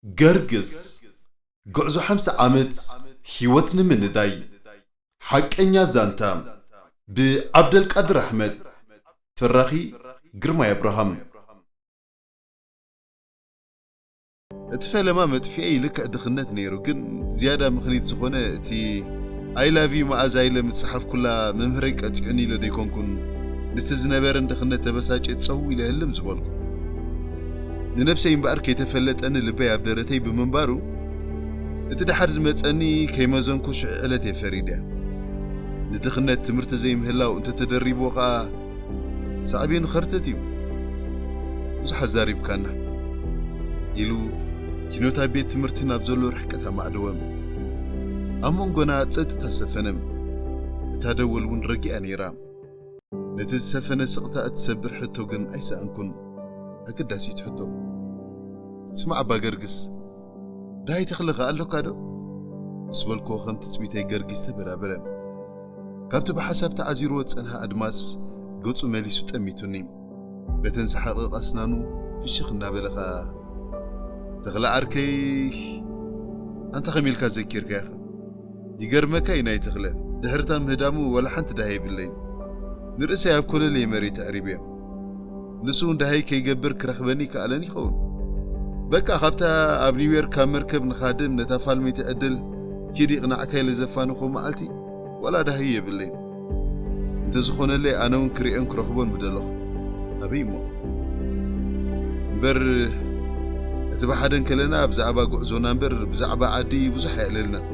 ገርግስ፣ ጉዕዞ ሓምሳ ዓመት ህይወት ንምንዳይ። ሓቀኛ ዛንታ፣ ብዓብደልቃድር ኣሕመድ። ተራኺ፣ ግርማይ ኣብርሃም። እቲ ፈለማ መጥፍኤይ ልክዕ ድኽነት ነይሩ፣ ግን ዝያዳ ምኽኒት ዝኾነ እቲ "I love you መኣዛ" ኢለ ምጽሓፍ ኩላ መምህረይ ቀጺዑኒ ኢለ ደይኮንኩን፣ ምስቲ ዝነበረን ድኽነት ተበሳጭ ጸው ኢለ ህልም ዝበልኩ። ንነብሰይ እምበኣር ከይተፈለጠኒ ልበይ ኣብ ደረተይ ብምንባሩ፣ እቲ ደሓር ዝመጸኒ ከይመዘንኩ ሽዑ ዕለት እየ ፈሪድያ። ንድኽነት ትምህርቲ ዘይምህላው እንተተደሪብዎ ኸኣ ሳዕቤኑ ኸርተት እዩ። ብዙሕ ኣዛሪብካና፣ ኢሉ ኪኖታ ቤት ትምህርቲ ናብ ዘሎ ርሕቀት ኣማዕደወ። ኣብ መንጎና ጸጥታ ሰፈነ። እታ ደወል እውን ረጊኣ ነይራ። ነቲ ዝሰፈነ ስቕታ እትሰብር ሕቶ ግን ኣይሰኣንኩን። ኣገዳሲት ሕቶ። "ስማዕ ኣባ ገርግስ፣ ደሃይ ተኽለ ኸኣ ኣሎካ ዶ?" ምስ በልኩዎ ከም ትጽቢተይ ገርጊስ ተበራበረ። ካብቲ ብሓሳብ ተዓዚርዎ ዝጸንሐ ኣድማስ ገጹ መሊሱ ጠሚቱኒ። በተን ዝሓቐቓ ኣስናኑ ፍሽኽ እናበለ ኸኣ፣ "ተኽለ ዓርከይ፣ ኣንታ ከመይ ኢልካ ዘኪርካዮ ኢኻ? ይገርመካ እዩ ናይ ተኽለ፣ ድሕሪ እታ ምህዳሙ ዋላ ሓንቲ ደሃይ የብለይን። ንርእሰይ ኣብ ኮለለየ መሬት ኣዕሪበዮ። ንሱ እውን ደሃይ ከይገብር ክረኽበኒ ይከኣለን ይኸውን። በቃ፣ ካብታ ኣብ ኒውዮርክ ካብ መርከብ ንኻድም ነታ ፋልመይቲ ዕድል ኪድ ይቕናዕካ ኢለ ዘፋንኹ መዓልቲ ዋላ ደሃዩ የብለይን። እንተዝኾነለይ ኣነ እውን ክርእዮን ክረኽቦን ምደለኹ። ኣበይ እሞ? እምበር እቲ ብሓደ እንከለና ብዛዕባ ጉዕዞና እምበር ብዛዕባ ዓዲ ብዙሕ ኣየዕለልናን።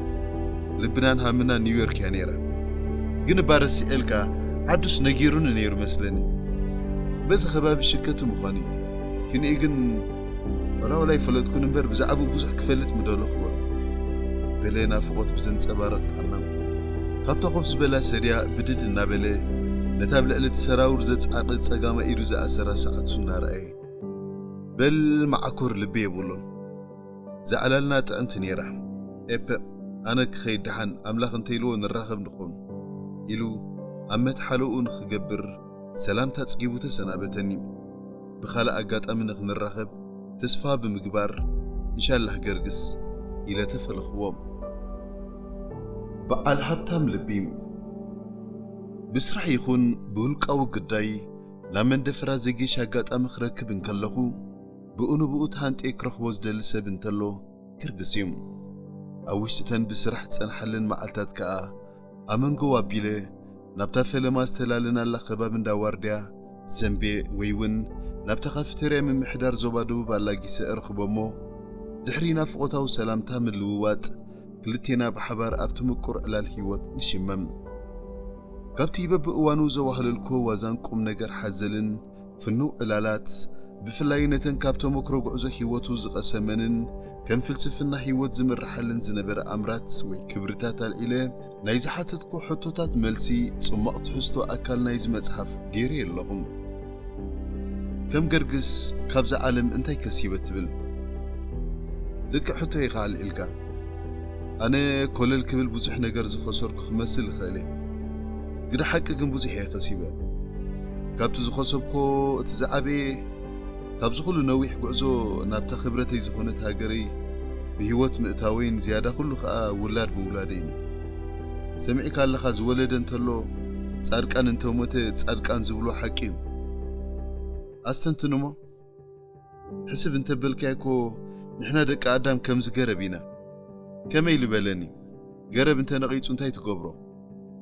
ልብናን ሃምናን ኒውዮርክ እያ ነይራ። ግን እባ ረሲዐልካ፣ ዓዱስ ነጊሩኒ ነይሩ መስለኒ። በዚ ከባቢ ሽከቲ ምዃኑ እዩ። ክንኢ ግን ዋላ ዋላ ኣይፈለጥኩን እምበር ብዛዕባኡ ብዙሕ ክፈልጥ ምደለኹዎ" በለ ናፍቖት ብዘንጸባርቕ ቃና። ካብታ ኮፍ ዝበላ ሰድያ ብድድ እናበለ ነታ ኣብ ልዕሊ እቲ ሰራውር ዘጻቒ ጸጋማይ ኢዱ ዝኣሰራ ሰዓቱ እናረኣየ፣ "በል መዓኮር ልቢ የብሉን። እዛ ዕላልና ጥዕምቲ ነይራ። ኤፐ፣ ኣነ ክኸይድ ደሓን፣ ኣምላኽ እንተኢልዎ ንራኸብ ንኾን" ኢሉ ኣብ መትሓለኡ ንኽገብር ሰላምታ ኣጽጊቡ ተሰናበተኒ። ብኻልእ ኣጋጣሚ ንኽንራኸብ ተስፋ ብምግባር፣ "እንሻላህ ገርግስ" ኢለ ተፈለኽዎ። በዓል ሃብታም ልቢ። ብስራሕ ይኹን ብውልቃዊ ጉዳይ ናብ መንደፈራ ዘጌሽ ኣጋጣሚ ክረክብ እንከለኹ፣ ብኡ ንብኡ ተሃንጥየ ክረኽቦ ዝደሊ ሰብ እንተሎ፣ ገርግስ እዩ። ኣብ ውሽጢ እተን ብስራሕ ዝጸንሓለን መዓልታት ከኣ፣ ኣመንጎ ኣቢለ ናብታ ፈለማ ዝተላለናላ ከባቢ እንዳ ዋርድያ ዘንቤ ወይ እውን ናብታ ካፊተርያ ምምሕዳር ዞባ ደቡብ ኣላጊሰ እረኽቦ እሞ፣ ድሕሪ ናፍቖታዊ ሰላምታ ምልውዋጥ፣ ክልቴና ብሓባር ኣብቲ ምቁር ዕላል ህይወት ንሽመም። ካብቲ በብእዋኑ ዘዋህለልኩዎ ዋዛን ቁም ነገር ሓዘልን ፍኑው ዕላላት፣ ብፍላይ ነተን ካብ ተመክሮ ጉዕዞ ህይወቱ ዝቐሰመንን ከም ፍልስፍና ህይወት ዝምርሓለን ዝነበረ ኣምራት ወይ ክብርታት ኣልዒለ፣ ናይ ዝሓተትኩ ሕቶታት መልሲ ጽሟቕ ትሕዝቶ ኣካል ናይዚ መጽሓፍ ገይረዮ ኣለኹ። ከም ገርግስ ካብዛ ዓለም እንታይ ከሲበ ትብል? ልክዕ ሕቶ ኢኻ ኣልዒልካ። ኣነ ኮለል ክብል ብዙሕ ነገር ዝኸሰርኩ ክመስል ይኽእል እየ። ግደ ሓቂ ግን ብዙሕ እየ ከሲበ። ካብቲ ዝኸሰብኮ እቲ ዝዓበየ፣ ካብዚ ኩሉ ነዊሕ ጉዕዞ ናብታ ክብረተይ ዝኾነት ሃገረይ ብህይወት ምእታወይን ዝያዳ ኩሉ ኸኣ ውላድ ምውላደይን እዩ። ሰሚዕካ ኣለኻ፣ ዝወለደ እንተሎ ጻድቃን፣ እንተሞተ ጻድቃን ዝብሎ ሓቂ እዩ። ኣስተንትንሞ። ሕስብ እንተበልካዮ እኮ ንሕና ደቂ ኣዳም ከምዚ ገረብ ኢና። ከመይ ኢሉ በለኒ? ገረብ እንተ ነቒጹ እንታይ ትገብሮ?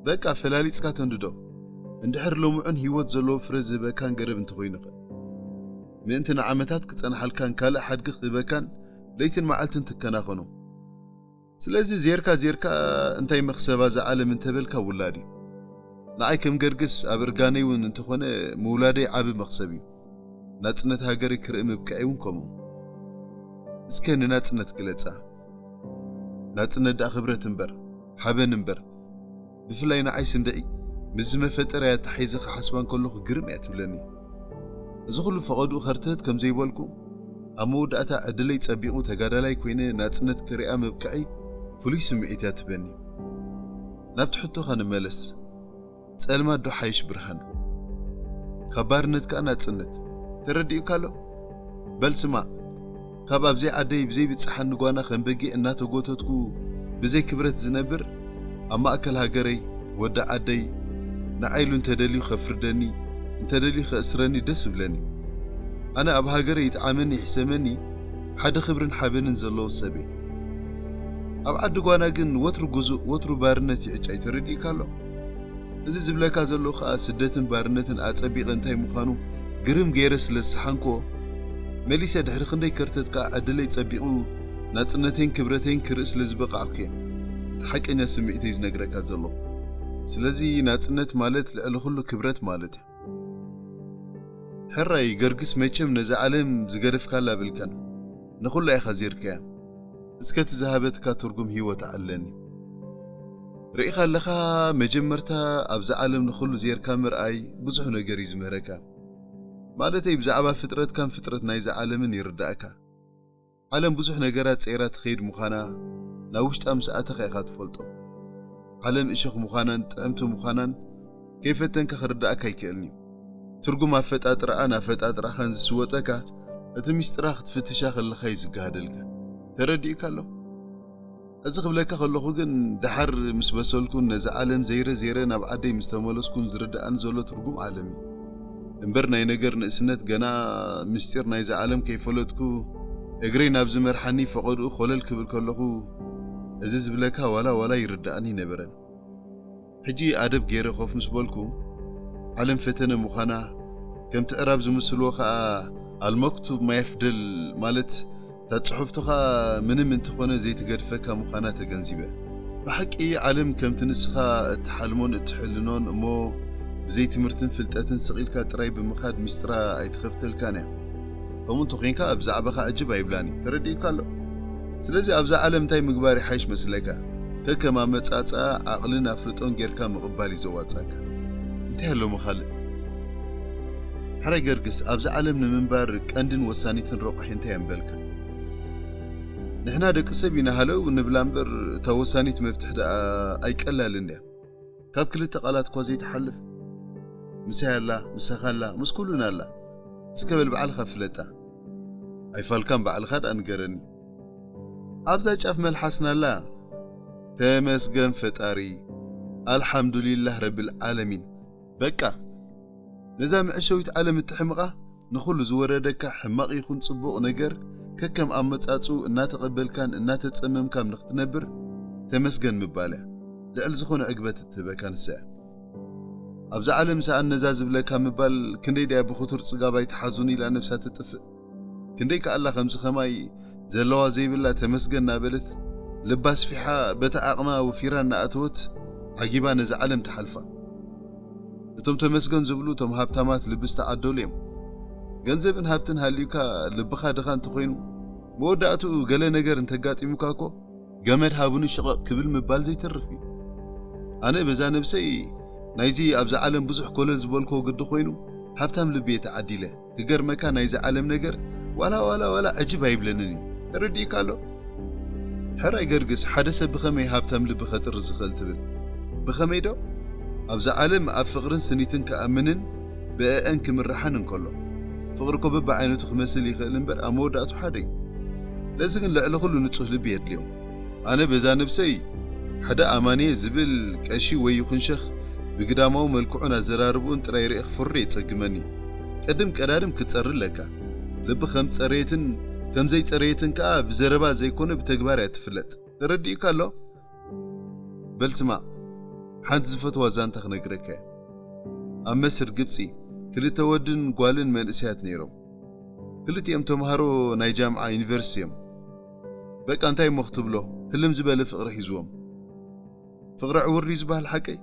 በቃ ፈላሊጽካ ተንድዶ። እንድሕር ልሙዕን ህይወት ዘለዎ ፍረ ዝህበካን ገረብ እንተኾይኑ ኸ? ምእንቲ ንዓመታት ክጸንሓልካን ካልእ ሓድጊ ክህበካን ለይትን መዓልትን ትከናኸኖ። ስለዚ ዜርካ ዜርካ እንታይ መኽሰባ እዛ ዓለም እንተበልካ ውላድ እዩ። ንዓይ ከም ገርግስ ኣብ እርጋነይ እውን እንተኾነ ምውላደይ ዓቢ መኽሰብ እዩ። ናጽነት ሃገረይ ክርኢ ምብቅዐይ እውን ከምኡ። እስከ ንናጽነት ግለጻ። ናጽነት ደኣ ክብረት እምበር፣ ሓበን እምበር። ብፍላይ ንዓይ ስንድዒ ምስዚ መፈጠርያ ኣተሓሒዘ ክሓስባ እንከለኹ ግርም እያ ትብለኒ። እዚ ኩሉ ፈቐድኡ ከርተት ከም ዘይበልኩ፣ ኣብ መወዳእታ ዕድለይ ጸቢቑ ተጋዳላይ ኮይነ ናጽነት ክሪኣ ምብቅዐይ ፍሉይ ስምዒት እያ ትህበኒ። ናብቲ ሕቶኻ ንመለስ። ጸልማት ዶ ሓይሽ ብርሃን? ካብ ባርነት ከኣ ናጽነት። ተረዲኡካ ኣሎ? በል ስማዕ፣ ካብ ኣብዘይ ዓደይ ብዘይ ብጽሓኒ ጓና ከም በጊዕ እናተጎተትኩ ብዘይ ክብረት ዝነብር፣ ኣብ ማእከል ሃገረይ ወዲ ዓደይ ንዓይ ኢሉ እንተደልዩ ከፍርደኒ፣ እንተደልዩ ከእስረኒ ደስ እብለኒ። ኣነ ኣብ ሃገረይ ይጥዓመኒ ይሕሰመኒ ሓደ ክብርን ሓበንን ዘለዎ ሰብ እየ። ኣብ ዓዲ ጓና ግን ወትሩ ጉዙእ፣ ወትሩ ባርነት ይዕጫይ። ተረዲእካ ኣሎ? እዚ ዝብለካ ዘለኹ ከኣ ስደትን ባርነትን ኣጸቢቐ እንታይ ምዃኑ ግርም ገይረ ስለ ዝሰሓንክዎ፣ መሊሰ ድሕሪ ክንደይ ከርተት ከኣ ዕድለይ ጸቢቑ ናጽነተይን ክብረተይን ክርኢ ስለ ዝበቓዕኩ እየ እቲ ሓቀኛ ስምዒተይ ዝነግረካ ዘለኹ። ስለዚ ናጽነት ማለት ልዕሊ ኩሉ ክብረት ማለት እዩ። ሕራይ ገርግስ መቸም ነዛ ዓለም ዝገደፍካላ ብልካን ንኹላ ኢኻ ዜርካያ። እስከ እቲ ዝሃበትካ ትርጉም ህይወት ዓለኒ። ርኢኻ ኣለኻ፣ መጀመርታ ኣብዛ ዓለም ንኹሉ ዜርካ ምርኣይ ብዙሕ ነገር እዩ ዝምህረካ። ማለተይ ብዛዕባ ፍጥረትካን ፍጥረት ናይዛ ዓለምን ይርዳእካ። ዓለም ብዙሕ ነገራት ጸይራ ትኸይድ ምዃና ናብ ውሽጣ ምስ ኣተኻ ኢኻ ትፈልጦ። ዓለም እሾኽ ምዃናን ጥዕምቲ ምዃናን ከይፈተንካ ክርዳእካ ኣይክእልን እዩ። ትርጉም ኣፈጣጥራኣን ኣፈጣጥራኻን ዝስወጠካ እቲ ሚስጥራ ክትፍትሻ ከለኻ እዩ ዝገሃደልካ። ተረዲእካ ኣሎ? እዚ ክብለካ ከለኹ ግን ደሓር ምስ በሰልኩን ነዚ ዓለም ዘይረ ዘይረ ናብ ዓደይ ምስ ተመለስኩን ዝርድኣኒ ዘሎ ትርጉም ዓለም እዩ። እምበር ናይ ነገር ንእስነት ገና ምስጢር ናይዚ ዓለም ከይፈለጥኩ እግረይ ናብ ዝመርሓኒ ፈቐድኡ ኮለል ክብል ከለኹ እዚ ዝብለካ ዋላ ዋላ ይርድኣኒ ኣይነበረን። ሕጂ ኣደብ ገይረ ኮፍ ምስ በልኩ ዓለም ፈተነ ምዃና፣ ከምቲ ዕራብ ዝምስልዎ ከኣ ኣልመክቱብ ማየፍደል ማለት እታ ጽሑፍትኻ ምንም እንተኾነ ዘይትገድፈካ ምዃና ተገንዚበ። ብሓቂ ዓለም ከምቲ ንስኻ እትሓልሞን እትሕልኖን እሞ ብዘይ ትምህርትን ፍልጠትን ስቕ ኢልካ ጥራይ ብምኻድ ሚስጥራ ኣይትኸፍተልካን እያ። ከምኡ እንተኾይንካ ብዛዕባኻ ዕጅብ ኣይብላን እዩ። ተረዲእካ ኣሎ? ስለዚ ኣብዛ ዓለም እንታይ ምግባር ይሓይሽ መስለካ? ከከም ኣመጻጽኣ ዓቕልን ኣፍልጦን ጌርካ ምቕባል እዩ ዘዋጽኣካ። እንታይ ኣሎ ካልእ? ሕራይ ገርግስ፣ ኣብዛ ዓለም ንምንባር ቀንድን ወሳኒትን ረቑሒ እንታይ እምበልካ? ንሕና ደቂ ሰብ ኢና ሃለው ንብላ እምበር፣ እታ ወሳኒት መፍትሕ ደኣ ኣይቀላልን ድያ? ካብ ክልተ ቃላት እኳ ዘይትሓልፍ። ምሳይ ኣላ፣ ምሳኻ ኣላ፣ ምስ ኩሉና ኣላ። እስከ በል ባዕልኻ ፍለጣ። ኣይፋልካን ባዕልኻ ደኣ ንገረኒ። ኣብዛ ጫፍ መልሓስና ኣላ። ተመስገን ፈጣሪ። ኣልሓምዱሊላህ ረብል ዓለሚን። በቃ። ነዛ መዕሸዊት ዓለም እትሕምቓ፣ ንኹሉ ዝወረደካ ሕማቕ ይኹን ጽቡቕ ነገር ከከም ኣመጻጽኡ እናተቐበልካን እናተጸመምካን ንኽትነብር ተመስገን ምባል እያ። ልዕሊ ዝኾነ ዕግበት እትህበካ ንሳ እያ። ኣብዛ ዓለም ሰኣን ነዛ ዝብለካ ምባል ክንደይ ድያ ብኽቱር ጽጋብ ኣይትሓዙን ኢላ ነብሳ ትጥፍእ። ክንደይ ከኣላ ከምዚ ኸማይ ዘለዋ ዘይብላ ተመስገን እናበለት ልባ ኣስፊሓ በታ ዓቕማ ወፊራ እናኣተወት ዓጊባ ነዛ ዓለም ትሓልፋ። እቶም ተመስገን ዝብሉ እቶም ሃብታማት ልቢ ዝተዓደሉ እዮም። ገንዘብን ሃብትን ሃልዩካ ልብኻ ድኻ እንተኾይኑ መወዳእትኡ ገለ ነገር እንተጋጢሙካ እኮ ገመድ ሃቡኒ ሽቐቕ ክብል ምባል ዘይተርፍ እዩ። ኣነ በዛ ነብሰይ ናይዚ ኣብዛ ዓለም ብዙሕ ኮለል ዝበልክዎ ግዲ ኮይኑ ሃብታም ልቢ እየ ተዓዲለ። ክገርመካ ናይዚ ዓለም ነገር ዋላ ዋላ ዋላ ዕጅብ ኣይብለንን እዩ። ተረዲእካ ኣሎ? ሕራይ ገርግስ ሓደ ሰብ ብኸመይ ሃብታም ልቢ ከጥሪ ዝኽእል ትብል? ብኸመይ ዶ? ኣብዛ ዓለም ኣብ ፍቕርን ስኒትን ክኣምንን ብእአን ክምርሓን እንከሎ። ፍቕሪ እኮ በብዓይነቱ ክመስል ይኽእል እምበር ኣብ መወዳእቱ ሓደ እዩ። ለዚ ግን ልዕሊ ኩሉ ንጹህ ልቢ የድልዮም። ኣነ በዛ ነብሰይ ሓደ ኣማንየ ዝብል ቀሺ ወይ ይኹን ሸኽ ብግዳማዊ መልክዑን ኣዘራርብኡን ጥራይ ርእየ ክፈርዶ የጸግመኒ። ቅድም ቀዳድም ክትጸሪ ኣለካ። ልቢ ከም ጸረየትን ከም ዘይጸረየትን ከኣ ብዘረባ ዘይኮነ ብተግባር እያ ትፍለጥ። ተረዲኡካ ኣሎ? በል ስማዕ፣ ሓንቲ ዝፈትዋ ዛንታ ክነግረካ እየ። ኣብ መስር ግብጺ ክልተ ወድን ጓልን መንእሰያት ነይሮም። ክልቲኦም ተምሃሮ ናይ ጃምዓ ዩኒቨርሲቲ እዮም። በቃ እንታይ እሞ ክትብሎ፣ ህልም ዝበለ ፍቕሪ ሒዝዎም። ፍቕሪ ዕውር ድዩ ዝበሃል ሓቀይ?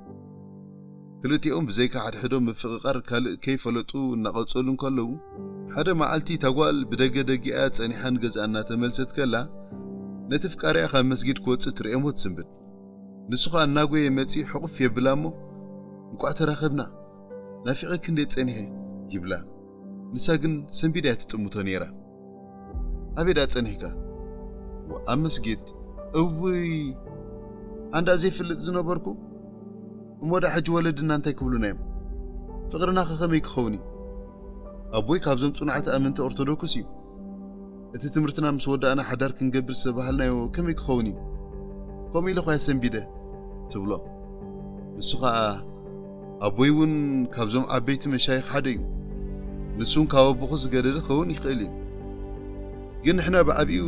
ክልቲኦም ብዘይካ ሓድሕዶም ምፍቕቓር ካልእ ከይፈለጡ እናቐጸሉ እንከለዉ፣ ሓደ መዓልቲ እታ ጓል ብደገ ደጊኣ ጸኒሓ ንገዝኣ እናተመልሰት ከላ፣ ነቲ ፍቃሪኣ ካብ መስጊድ ክወጽእ ትርእየሞ ትስንብድ። ንሱ ኸኣ እናጎየ መጺኡ ሕቑፍ የብላ እሞ፣ "እንቋዕ ተራኸብና፣ ናፊቐኪ እንዴ ጸኒሐ?" ይብላ። ንሳ ግን ሰንቢዳ እያ ትጥምቶ ነይራ። "ኣበይ ደኣ ጸኒሕካ?" "ኣብ መስጊድ?" "እውይ፣ ኣንዳ ዘይፍልጥ ዝነበርኩ። እሞ ደኣ ሕጂ ወለድና እንታይ ክብሉና እዮም? ፍቕርና ከ ከመይ ክኸውን እዩ? ኣቦይ ካብዞም ጽኑዓት ኣመንቲ ኦርቶዶክስ እዩ። እቲ ትምህርትና ምስ ወዳእና ሓዳር ክንገብር ዝተባሃልናዮ ከመይ ክኸውን እዩ? ከምኡ ኢለ ኳ ሰንቢደ ትብሎ። ንሱ ኸኣ ኣቦይ እውን ካብዞም ዓበይቲ መሻይኽ ሓደ እዩ። ንሱ እውን ካብ ኣቦኹ ዝገደደ ክኸውን ይኽእል እዩ። ግን ንሕና ብዓቢኡ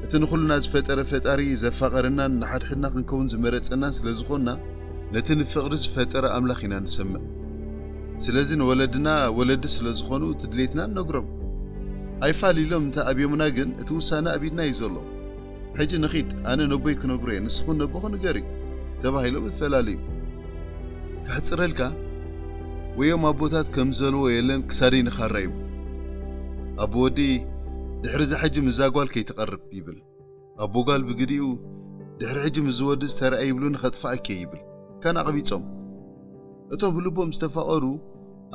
እቲ ንኹልና ዝፈጠረ ፈጣሪ ዘፋቐረናን ንሓድሕድና ክንከውን ዝመረጸናን ስለ ዝኾንና፣ ነቲ ንፍቕሪ ዝፈጠረ ኣምላኽ ኢና ንሰምዕ። ስለዚ ንወለድና ወለዲ ስለ ዝኾኑ እቲ ድሌትና ንነግሮም። ኣይፋሊሎም እንተ ኣብዮምና ግን እቲ ውሳነ ኣብ ኢድና እዩ ዘሎ። ሕጂ ንኺድ፣ ኣነ ነቦይ ክነግሮ እየ፣ ንስኹን ነቦኺ ንገሪ ተባሂሎም ይፈላለዩ። ከሕጽረልካ፣ ወዮም ኣቦታት ከም ዘልዎ የለን ክሳደይ ንኻራ ይብሉ። ኣቦ ወዲ፣ ድሕሪ እዚ ሕጂ ምስዛ ጓል ከይትቐርብ ይብል። ኣቦ ጓል ብግዲኡ፣ ድሕሪ ሕጂ ምስዚ ወዲ ዝተረኣየ ይብሉኒ ከጥፍኣኪ እየ ይብል። ካን ኣቕቢጾም። እቶም ብልቦም ዝተፋቐሩ፣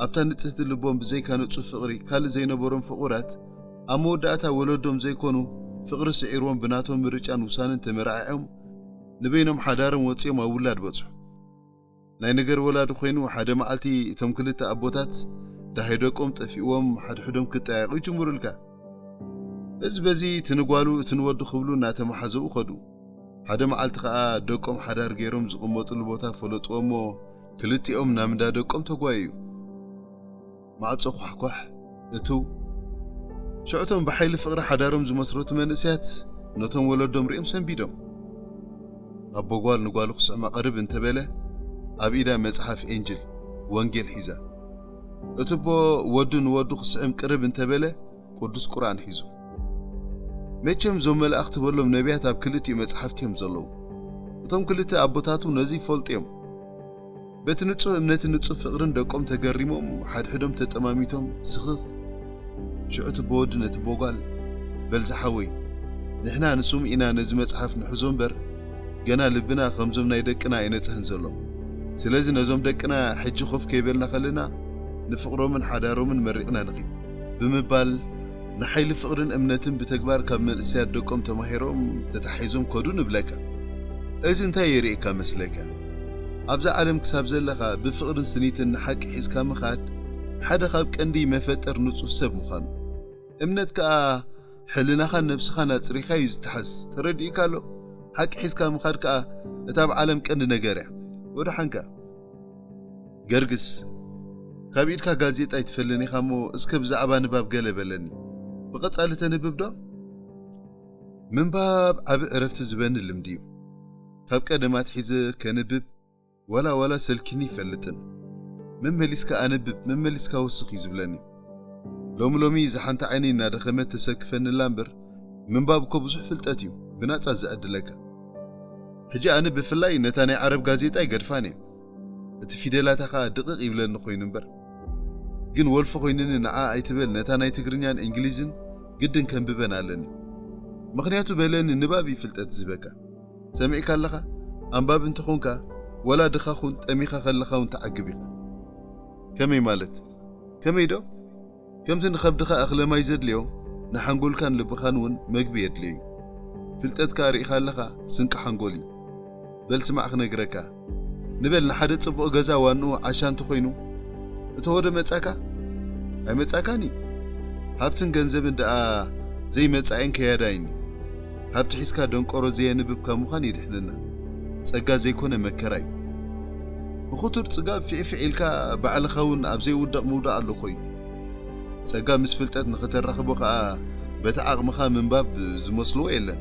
ኣብታ ንጽህቲ ልቦም ብዘይካ ንጹህ ፍቕሪ ካልእ ዘይነበሮም ፍቑራት፣ ኣብ መወዳእታ ወለዶም ዘይኮኑ፣ ፍቕሪ ስዒርዎም ብናቶም ምርጫን ውሳነን ተመራዒዖም፣ ንበይኖም ሓዳሮም ወጺኦም ኣብ ውላድ በጽሑ። ናይ ነገር ወላዲ ኮይኑ፣ ሓደ መዓልቲ እቶም ክልተ ኣቦታት ደሃይ ደቆም ጠፊእዎም ሓድሕዶም ክጠያየቑ ይጅምሩልካ። እዚ በዚ እቲ ንጓሉ እቲ ንወዱ ክብሉ እናተመሓዘኡ ኸዱ። ሓደ መዓልቲ ኸኣ ደቆም ሓዳር ገይሮም ዝቕመጡሉ ቦታ ፈለጥዎ እሞ ክልቲኦም ናብ እንዳ ደቆም ተጓየዩ። ማዕጾ ኳሕኳሕ፣ እትው። ሽዑ እቶም ብሓይሊ ፍቕሪ ሓዳሮም ዝመስረቱ መንእሰያት ነቶም ወለዶም ሪኦም ሰንቢዶም። ኣቦ ጓል ንጓሉ ክስዕማ ቅርብ እንተበለ፣ ኣብ ኢዳ መጽሓፍ ኤንጅል፣ ወንጌል ሒዛ። እቲ ኣቦ ወዱ ንወዱ ክስዕም ቅርብ እንተበለ፣ ቅዱስ ቁርኣን ሒዙ። መቸም እዞም መላእኽቲ በሎም ነቢያት ኣብ ክልቲኡ መጽሓፍቲ እዮም ዘለዉ። እቶም ክልተ ኣቦታቱ ነዚ ይፈልጡ እዮም። በቲ ንጹህ እምነትን ንጹህ ፍቕርን ደቆም ተገሪሞም፣ ሓድሕዶም ተጠማሚቶም፣ ስኽኽ። ሽዑ እቲ ኣቦ ወዲ ነቲ ኣቦ ጓል፣ በል ዝሓወይ፣ ንሕና ንስሙ ኢና ነዚ መጽሓፍ ንሕዞ እምበር፣ ገና ልብና ከምዞም ናይ ደቅና ኣይነጽህን ዘሎ። ስለዚ ነዞም ደቅና ሕጂ ኮፍ ከይበልና ከለና፣ ንፍቕሮምን ሓዳሮምን መሪቕና ንኺድ ብምባል፣ ንሓይሊ ፍቕርን እምነትን ብተግባር ካብ መንእሰያት ደቆም ተማሂሮም ተታሒዞም ከዱ ንብለካ። እዚ እንታይ የርእየካ መስለካ? ኣብዛ ዓለም ክሳብ ዘለኻ ብፍቕርን ስኒትን ንሓቂ ሒዝካ ምኻድ ሓደ ካብ ቀንዲ መፈጠር ንጹህ ሰብ ምዃኑ። እምነት ከኣ ሕልናኻን ነብስኻን ኣጽሪኻ እዩ ዝተሓዝ። ተረዲእካ ኣሎ? ሓቂ ሒዝካ ምኻድ ከኣ እታ ኣብ ዓለም ቀንዲ ነገር እያ። ወደሓንካ። ገርግስ፣ ካብ ኢድካ ጋዜጣ ኣይትፈልን ኢኻ እሞ እስከ ብዛዕባ ንባብ ገለ በለኒ። ብቐጻሊ ተንብብ ዶ? ምንባብ ዓቢ ዕረፍቲ ዝህበኒ ልምዲ እዩ። ካብ ቀደም ኣትሒዘ ከንብብ ዋላ ዋላ ሰልኪኒ ይፈልጥን። መመሊስካ ኣንብብ፣ መመሊስካ ወስኽ እዩ ዝብለኒ። ሎሚ ሎሚ እዛ ሓንቲ ዓይነይ እናደኸመት ተሰክፈኒ ኣላ እምበር፣ ምንባብ እኮ ብዙሕ ፍልጠት እዩ ብናጻ ዘዕድለካ። ሕጂ ኣነ ብፍላይ ነታ ናይ ዓረብ ጋዜጣ ኣይገድፋን እየ። እቲ ፊደላታ ኸኣ ድቕቕ ይብለኒ ኮይኑ እምበር። ግን ወልፊ ኮይኑኒ ንዓ ኣይትበል፣ ነታ ናይ ትግርኛን እንግሊዝን ግድን ከንብበን ኣለኒ። ምኽንያቱ በለኒ ንባብ እዩ ፍልጠት ዝህበካ። ሰሚዕካ ኣለኻ? ኣንባቢ እንተኾንካ፣ ወላ ድኻ ኹን፣ ጠሚኻ ከለኻ እውን ትዓግብ ኢኻ። ከመይ ማለት? ከመይ ዶ? ከምቲ ንኸብድኻ እኽለ ማይ ዘድልዮ፣ ንሓንጎልካን ልብኻን እውን መግቢ የድልዮ እዩ። ፍልጠት ከኣ ርኢኻ ኣለኻ፣ ስንቂ ሓንጎል እዩ። በል ስማዕ ክነግረካ። ንበል ንሓደ ጽቡቕ ገዛ ዋንኡ ዓሻ እንተኾይኑ፣ እቶ ወደ መጻካ? ኣይመጻካን እዩ። ሃብትን ገንዘብን ደኣ ዘይመጻእን ከያዳይን እዩ። ሃብቲ ሒዝካ ደንቆሮ ዘየንብብ ካብ ምዃን ይድሕነና። ጸጋ ዘይኮነ መከራ እዩ። ብኽቱር ጽጋብ ፊዕፊዕ ኢልካ ባዕልኻ እውን ኣብ ዘይውደቕ ምውዳቕ ኣሎ እኮ እዩ። ጸጋ ምስ ፍልጠት ንኽተራኽቦ ከኣ በቲ ዓቕምኻ ምንባብ ዝመስልዎ የለን።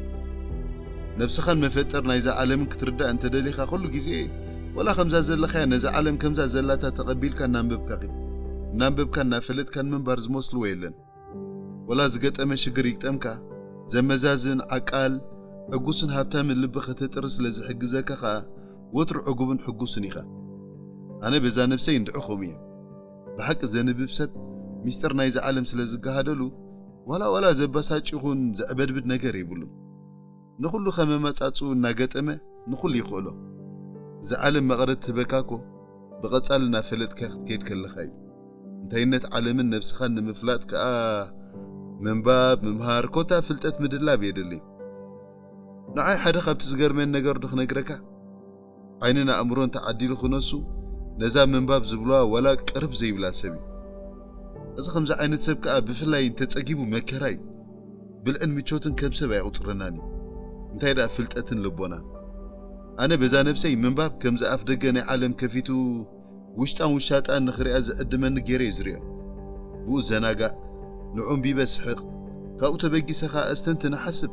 ነብስኻን መፈጠር ናይዛ ዓለምን ክትርዳእ እንተደሊኻ ኩሉ ግዜ ወላ ከምዛ ዘለኻያ ነዛ ዓለም ከምዛ ዘላታ ተቐቢልካ እናንበብካ ኺድ። እናንበብካን እናፈለጥካን ምንባር ዝመስልዎ የለን። ወላ ዝገጠመ ሽግር ይግጠምካ፣ ዘመዛዝን፣ ዓቃል፣ ዕጉስን ሃብታምን ልቢ ከተጥሪ ስለ ዝሕግዘካ ኸኣ፣ ወትሩ ዕጉብን ሕጉስን ኢኻ። ኣነ በዛ ነብሰይ እንድዒ ከምኡ እየ። ብሓቂ ዘንብብ ሰብ፣ ሚስጥር ናይዚ ዓለም ስለ ዝገሃደሉ፣ ዋላ ዋላ ዘበሳጭ ይኹን ዘዕበድብድ ነገር የብሉን። ንኹሉ ከመመጻጽኡ እናገጠመ፣ ንኹሉ ይኽእሎ። እዛ ዓለም መቐረት ትህበካ እኮ፣ ብቐጻሊ እናፈለጥካ ክትከይድ ከለኻ እዩ። እንታይነት ዓለምን ነብስኻን ንምፍላጥ ከኣ ምንባብ፣ ምምሃር፣ ኮታ ፍልጠት ምድላብ የድሊ። ንዓይ ሓደ ካብቲ ዝገርመኒ ነገር ዶ ክነግረካ? ዓይንን ኣእምሮን ተዓዲሉ ክነሱ፣ ነዛ ምንባብ ዝብልዋ ዋላ ቅርብ ዘይብላ ሰብ እዩ። እዚ ከምዚ ዓይነት ሰብ ከኣ ብፍላይ እንተጸጊቡ መከራ እዩ። ብልዕን ምቾትን ከም ሰብ ኣይቑጽረናን እዩ። እንታይ ደኣ ፍልጠትን ልቦናን። ኣነ በዛ ነብሰይ ምንባብ ከምዚ ኣፍ ደገ ናይ ዓለም ከፊቱ ውሽጣን ውሻጣን ንኽሪኣ ዝዕድመኒ ገይረ እየ ዝሪኦ። ብኡ ዘናጋእ፣ ንዑ ኣንቢበ ስሕቕ፣ ካብኡ ተበጊሰ ኸኣ ኣስተንትን እሓስብ።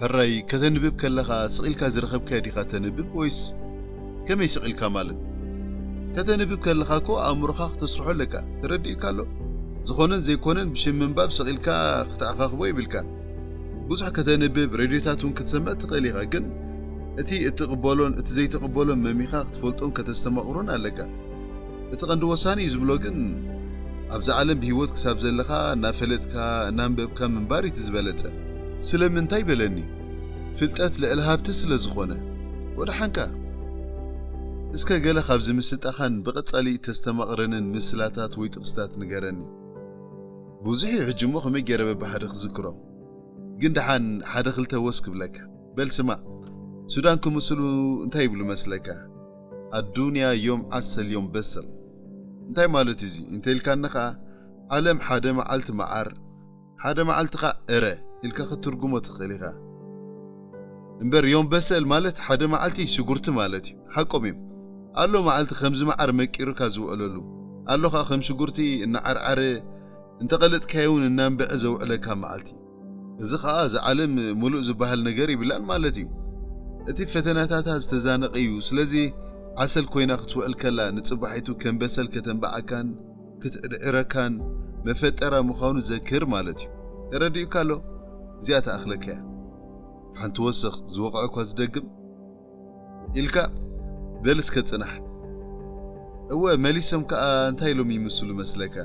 ሕራይ ከተንብብ ከለኻ ስቕ ኢልካ ዝረኸብካዮ ዲኻ ተንብብ ወይስ ከመይ ስቕ ኢልካ ማለት? ከተንብብ ከለኻ እኮ ኣእምሮኻ ክተስርሖ ኣለካ። ተረዲኡካ ኣሎ? ዝኾነን ዘይኮነን ብሽም ምንባብ ስቕ ኢልካ ክትኣኻኽቦ የብልካን። ብዙሕ ከተንብብ፣ ሬድዮታት እውን ክትሰምዕ ትኽእል ኢኻ፣ ግን እቲ እትቕበሎን እቲ ዘይትቕበሎን መሚኻ ክትፈልጦን ከተስተማቕሮን ኣለካ። እቲ ቀንዲ ወሳኒ እዩ ዝብሎ ግን ኣብዛ ዓለም ብህይወት ክሳብ ዘለኻ እናፈለጥካ እናንበብካ ምንባር እዩ እቲ ዝበለጸ። ስለምንታይ በለኒ? ፍልጠት ልዕሊ ሃብቲ ስለ ዝኾነ። ወደሓንካ እስከ ገለ ካብዚ ምስጣኻን ብቐጻሊ እተስተማቕረንን ምስላታት ወይ ጥቕስታት ንገረኒ። ብዙሕ እዩ ሕጂ እሞ ከመይ ገይረ በብሓደ ክዝክሮ። ግን ደሓን ሓደ ክልተ ወስ ክብለካ። በል ስማዕ፣ ሱዳን ክምስሉ እንታይ ይብሉ መስለካ? ኣዱንያ ዮም ዓሰል ዮም በሰል። እንታይ ማለት እዩ እዚ እንተ ኢልካኒ ኸኣ፣ ዓለም ሓደ መዓልቲ መዓር፣ ሓደ መዓልቲ ኸኣ እረ ኢልካ ክትትርጉሞ ትኽእል ኢኻ። እምበር ዮም በሰል ማለት ሓደ መዓልቲ ሽጉርቲ ማለት እዩ። ሓቆም እዮም። ኣሎ መዓልቲ ከምዚ መዓር መቂሩካ ዝውዕለሉ፣ ኣሎ ኸኣ ከም ሽጉርቲ እናዓርዓረ እንተቐለጥካዮ እውን እናንብዐ ዘውዕለካ መዓልቲ። እዚ ኸኣ እዛ ዓለም ምሉእ ዝበሃል ነገር ይብላን ማለት እዩ። እቲ ፈተናታታ ዝተዛነቐ እዩ። ስለዚ ዓሰል ኮይና ክትውዕል ከላ ንጽባሒቱ ከም በሰል ከተንብዓካን ክትዕድዕረካን መፈጠራ ምዃኑ ዘክር ማለት እዩ። ተረዲኡካ ኣሎ? እዚኣ ትኣኽለካ እያ። ሓንቲ ወስኽ ዝወቕዐ እኳ ዝደግም ኢልካ በል እስከ ጽናሕ። እወ መሊሶም ከኣ እንታይ ኢሎም ይምስሉ መስለካ?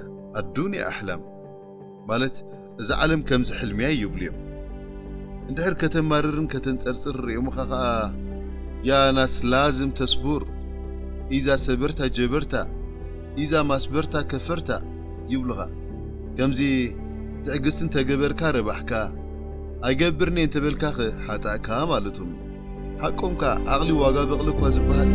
ኣዱንያ ኣሕላም ማለት እዛ ዓለም ከምዚ ሕልምያ ይብሉ እዮም። እንድሕር ከተማርርን ከተንጸርጽር ርእዮምኻ ከኣ ያ ናስ ላዝም ተስቡር፣ ኢዛ ሰበርታ ጀበርታ፣ ኢዛ ማስበርታ ከፈርታ ይብሉኻ። ከምዚ ትዕግስቲ እንተገበርካ ረባሕካ፣ ኣይገብርን'የ እንተበልካኸ ሓጣእካ ማለቶም እዩ። ሓቆምካ ዓቕሊ ዋጋ በቕሊ እኳ ዝበሃል።